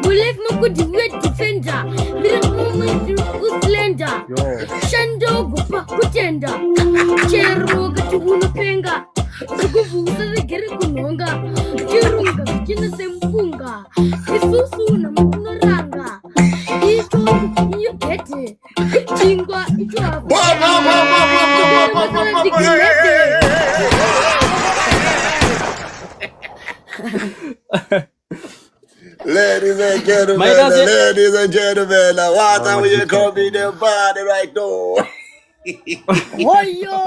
Mulife makuti uye defender. Mire mumwe uslender. Shandogupa kutenda. Chero kati unopenga. Zvikuvusa regere kunhonga. Chirunga zvichina semupunga. Isusu namunoranga. Icho iyo gete. Chingwa icho hapo. Ladies and gentlemen, ladies and gentlemen, what are we coming the body right now? Hoyo!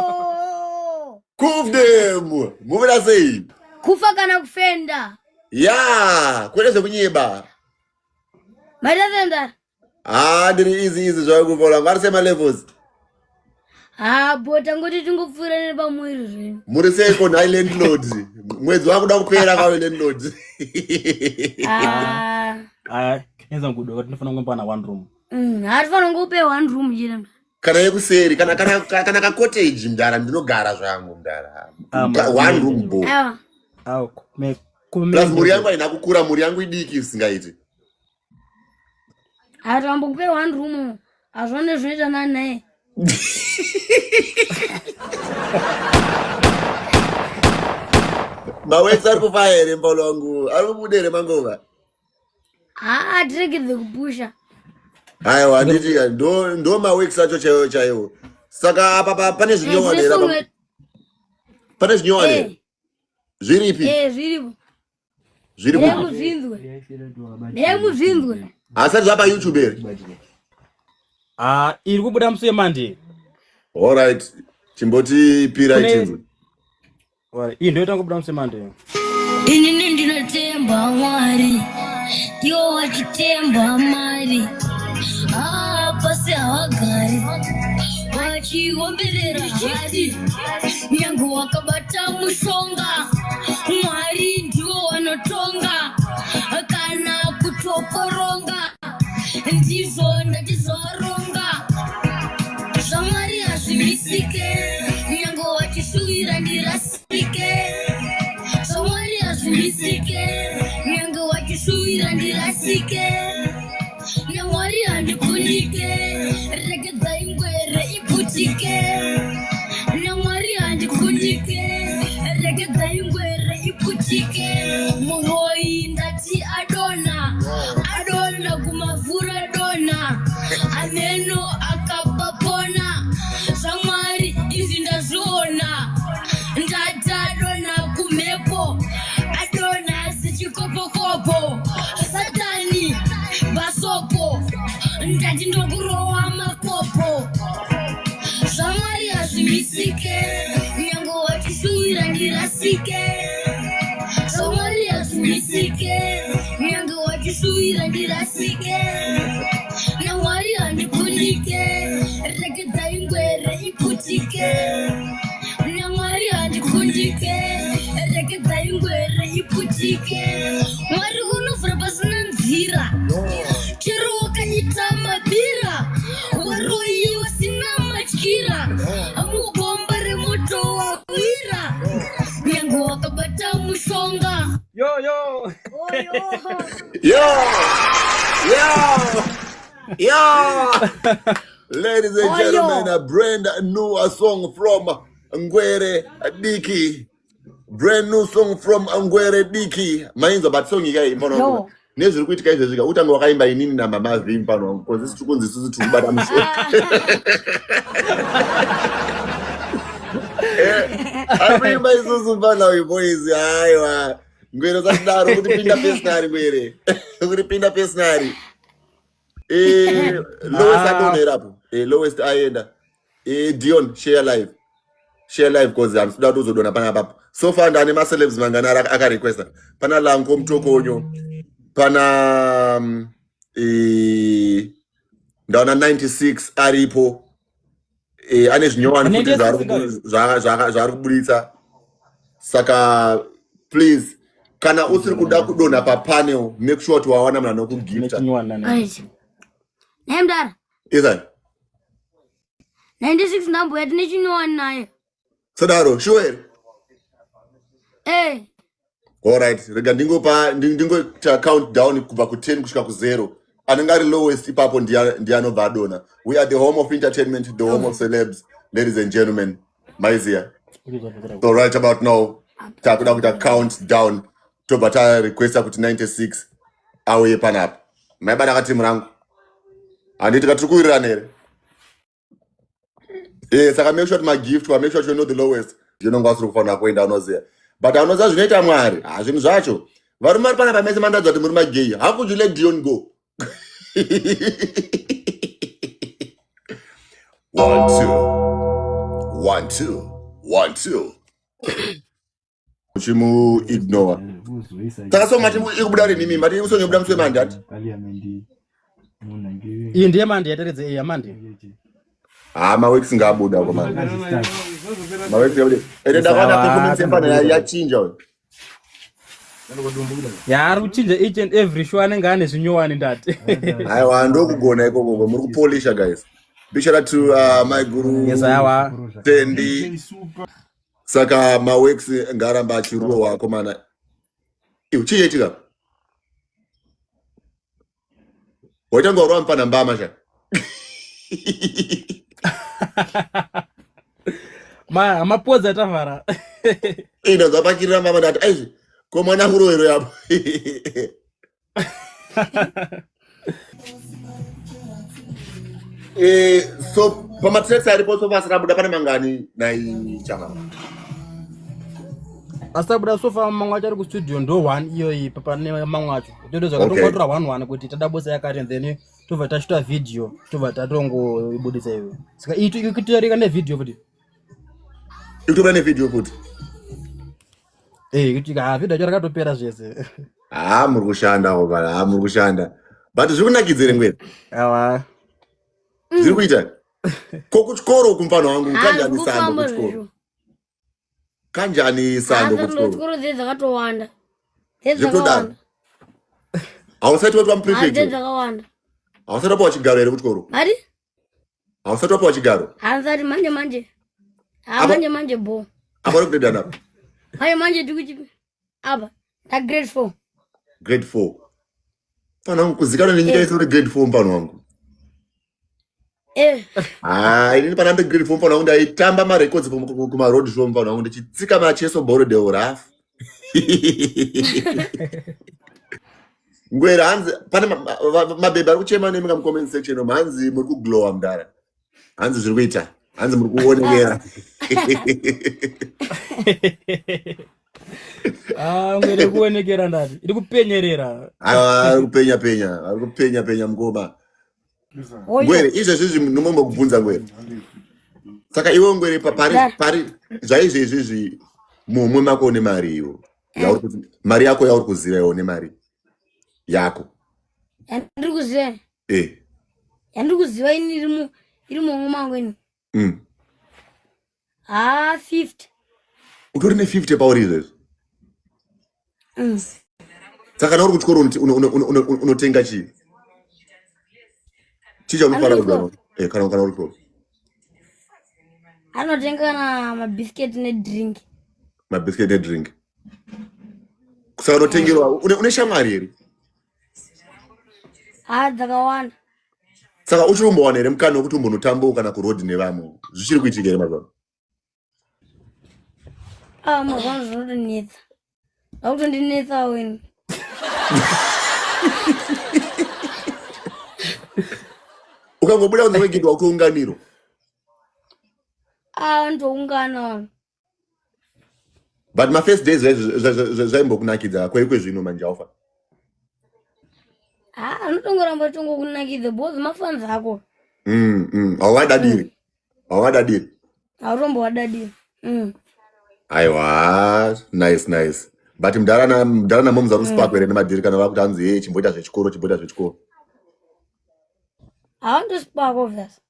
Kufdem! Muvira sei? Kufa kana kufenda. Ya, kwete zvekunyeba. Maita fenda. Ah, ndiri easy easy zvangu mbola. Vari sema levels. Ah, bo tangoti tingopfuura nepamwiri zvenyu. Muri seiko nhai landlord? Mwedzi wakuda kupera kwawe landlord. Ah. Ah, kenza ngudo tinofanira kungopa na one room. Hatifanira kungope one room chete. Kana yekuseri kana kana kana ka cottage mdara ndinogara zvangu mdara. Ah, One room bo. Awa. Ah, me Plus mhuri yangu haina kukura, mhuri yangu idiki isingaiti. Hatambokupe one room. Hazvone zvinoita nani naye. Mawetsi ari kufa here mbolo wangu? Ari kubuda here mangoma? Haa tiregedze kupusha. Aiwa handiti ndo ndo maweeks acho chaiwo chaiwo. Saka apa pane zvinyowani here apa? Pane zvinyowani here? Zviripi? Eh, zviripo. Zviri kupi? Ndemuzvinzwe. Ndemuzvinzwe. Asati zvapa YouTube here? Ah, iri kubuda musi weMonday. All right. Chimbotipira itinzwe. Iyi ndoita kubuda musi weMonday. Inini ndinotemba Mwari, iwo wachitemba mari. Ah, pasi havagari vachiomberera hari, nyange wakabata mushonga. Mwari ndiwo wanotonga kana kutokoronga, ndizvo ndati zvaronga. ZvaMwari hazvimisike, nyange wachishuvira ndirasike. ZvaMwari hazvimisike, nyange wachishuvira ndirasike. NaMwari handikundike, regedzai ngwere iputike. NaMwari handikundike, regedzai ngwere iputike. Muroyi ndati adona, adona kumavhura dona. Ameno akapapona, zvaMwari izvi ndazviona. Ndati adona kumhepo, adona sechikopokopo. Satani basopo, ndati ndokurowa makopo. ZvaMwari hazvimisike, nyange wachishuwira ndirasike. ZvaMwari hazvimisike, nyange wachishuwira ndirasike. NaMwari handikundike, regedzai ngwere iputike. NaMwari handikundike, regedzai ngwere iputike. Mwari unovhura pasina nzira, chero wakaita mabira, waroyi wasina matyira, mugomba remoto wawira, nyange wakabata mushonga. Yo yo. Yo! Yo! Yo! Ladies and Oyo. gentlemen, a brand new song from Ngwere Diki. Brand new song from Ngwere Diki. Mainzwa but song ikai mfana wangu. Yo. Nezviri kuitika izvezvi ka utanga wakaimba inini namama V mfana wangu. Because isi tiri kunzi isusu tiri kubata mushonga. Ari kuimba isusu mfana uyu boys. Aiwa. Ngwere usatidaro kuti pinda personally Ngwere. Kuti pinda personally. Lowest adonhera apo. Lowest aenda. Dion, share live. Share live because handisi kuda kutozodonha pana apapo. So far ndane macelebs mangana akarequesta. Pana Lanko Mutokonyo. Pana ndaona 96 aripo. Ane zvinyowani futi zvaari kuburitsa. Saka please kana usiri kuda kudonha papanel make sure kuti wawana munhu anokugifta. Right. Naye mdara. Izani. 96 ndambuya tine chinyowani naye. Sadaro, sure here? Eh. Alright, rega ndingopa ndingoita count down kubva ku10 kusvika ku0. Anenge ari lowest ipapo ndiye anobva adona. We are the home of entertainment, the home of celebs, ladies and gentlemen. Maiziya. So right about now, takuda kuita count down tobva tarequesta kuti 96 auye panapa. Maibata katimu rangu. Handiti katiri kuwirirana here? Eh, saka make sure kuti magift wa make sure you know the lowest. Ndinonga usiri kufanira kuenda unoziva. But anoziva zvinoita Mwari. Ah, zvinhu zvacho. Varume vari panapa mese mandaudza kuti muri magay. How could you let Dion go? One, two. One, two. One, two. Uchimu ignore. Saka so mati ikubuda rini mimi? Mati usonyobuda musi wemandi ati? Iyi ndiye mandi yataridza iyi yamandi. Ha, maweeks ngaabuda komana. Maweeks ngaabuda. Ende ndakaona performance yemfana yachinja uyu. Yaari kuchinja each and every show anenge ane zvinyowani ndati. Aiwa, ndokugona ikoko, muri kupolisha guys. Big shout out to my guru. Yes, aiwa. Tendi. Saka maweeks ngaaramba achirohwa komana. Iwe chii chaitika? Waita kunge warova mufana mbama sha. Ma mapodza tavhara. Ino dzapakirira mbama ndati aizvi. Ko mwana kurohero yapo. Eh, so pamatracks aripo so far asati pane mangani nai chama? Asati abuda so far mamwe acho ari kustudio ndo one iyoyi pane mamwe acho. Todo zvakatongotora one one kuti tada bosa yakati and then tobva tashuta video tobva tatongoibudisa iyoyo. Saka iyi ikutoyarika nevideo futi. Ikutobuda nevideo futi. Eh, kuti ha video yacho rakatopera zvese. Ha, muri kushanda komana, ha muri kushanda. But zviri kunakidzere ngwere. Awa. Zviri kuita. Ko kuchikoro kumfana wangu kanjani sando kufamba kuchikoro? zvezvo. Kanjani sando kuchikoro? Kuchikoro dze dzakatowanda. Dze Zvekudaro. dzakawanda. Hausati watwa Ha, dze muprefect? dzakawanda. Hausati wapiwa chigaro here kuchikoro? Mari? Hausati wapiwa chigaro? Hansati manje manje. Ha manje manje bo. Apa uri grade apa? Manje manje tikuchi apa. Ta grade 4. Grade 4. Mfana wangu kuzikanwa nenyika yese uri grade 4 mfana wangu. Eh, Ah, inini pana ndiri grade 4 mfana wangu ndaitamba marecords kuma road show mfana wangu ndichitsika macheso boro rafu. Ngwere hanzi pane mabhebhi ari kuchema nemi kamucomment section umu hanzi muri kuglowa mudara. Hanzi zviri kuita. Hanzi muri kuonekera. Ah, ngwere kuonekera ndati. Iri kupenyerera. Aiwa, ari kupenya penya, ari kupenya penya mukoma. Oyo. Ngwere izvezvi ndinombokubvunza Ngwere. Saka iwe Ngwere pari pari zvaizvezvizvi mumwe mako une mari iwo. Yauri kuti mari yako yauri kuziva iwo nemari yako. Yandiri kuziva. Eh. Yandiri kuziva ini iri mu iri muhomwe mangu ini. Ha 50. Utori ne 50 pauri izvezvi. Saka kana uri kuchikoro unotenga chii? Chii chaunofanira Andiri kudya? Eh, kana uri kuchikoro. Anotenga kana mabiscuit nedrink. Mabiscuit nedrink. Saka unotengerwa une shamwari here? Ha dzakawanda. Saka uchiri kumbowana here mukana wekuti umbonotambawo kana kuroad nevamwe? Zvichiri kuitika here mazuva ano? Ah, mazuva ano zvinotonetsa. Zvakutondinetsawo ini. Ukangobuda kunze kwegedhi wakutounganirwa. Ah, vanotoungana vanhu. But mafirst days zvaimbokunakidza kwezvino manje aufa. Ha, anotongoramba tongokunakidza because mafans ako. Hauvadadiri. Hauvadadiri. Hautombowadadiri. Aiwa, nice nice. But mudhara na mudhara namoms ari kuspark here nemadhiri kana vakuti hanzi hey chimboita zvechikoro chimboita zvechikoro. Havandospark obvious.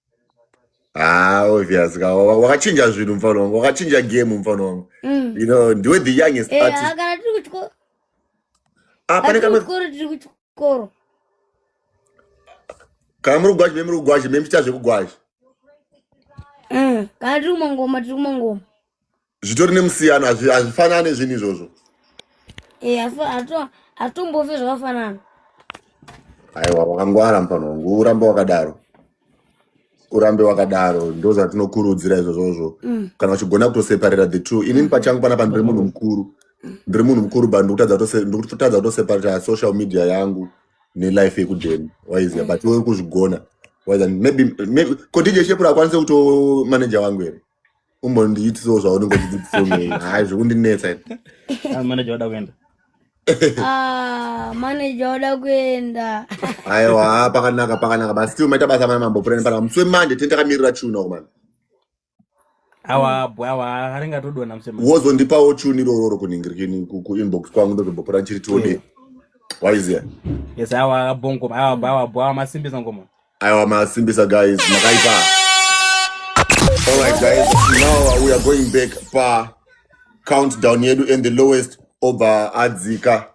Ah, obvious ka wakachinja zvinhu mufana wangu, wakachinja game mufana wangu. You know, ndiwe the youngest Eh, artist. kana tiri kuchikoro. Ah, pane Tiri kamwe kuchikoro tiri kuchikoro. Kana muri kugwazhi muri kugwazhi memuchiita zvekugwazhi. Kana tiri kumangoma tiri kumangoma. Zvitori nemusiyano hazvifanani zvinhu izvozvo. Eh, hatombofi zvakafanana. Aiwa, wakangwara mufana wangu, urambe wakadaro, urambe wakadaro. Ndo zvatinokurudzira izvozvozvo. Kana uchigona kutoseparera the two. Inini pachangu panapa ndiri munhu mukuru, ndiri munhu mukuru, but ndikutadza kutoseparata social media yangu nelife yekudheni, waiziya. But iwe uri kuzvigona, waiziya. Maybe ko DJ Shepura akwanise kuto manager wangu here? Umbondiitisawo zvaunenge uchidzidzisawo nei. Hai, zvekundinetsa ini. Ah, manager wada kuenda. Ah, manager wada kuenda. Aiwa, pakanaka, pakanaka, but still maita basa mana mambopurani pana musi wemande. Tini takamirira tune uko, man. Awa bwe, awa aringatodona musema. Wozondipawo tune irororo kuningirikini kuinbox kwangu, ndozombopura nchiri tione, waiziya. Yes, awa bongo, awa bwe, awa bwe, awa masimbisa ngoma. Aiwa, masimbisa guys, makaipa. Alright guys, now we are going back pa countdown yedu and the lowest obva adzika.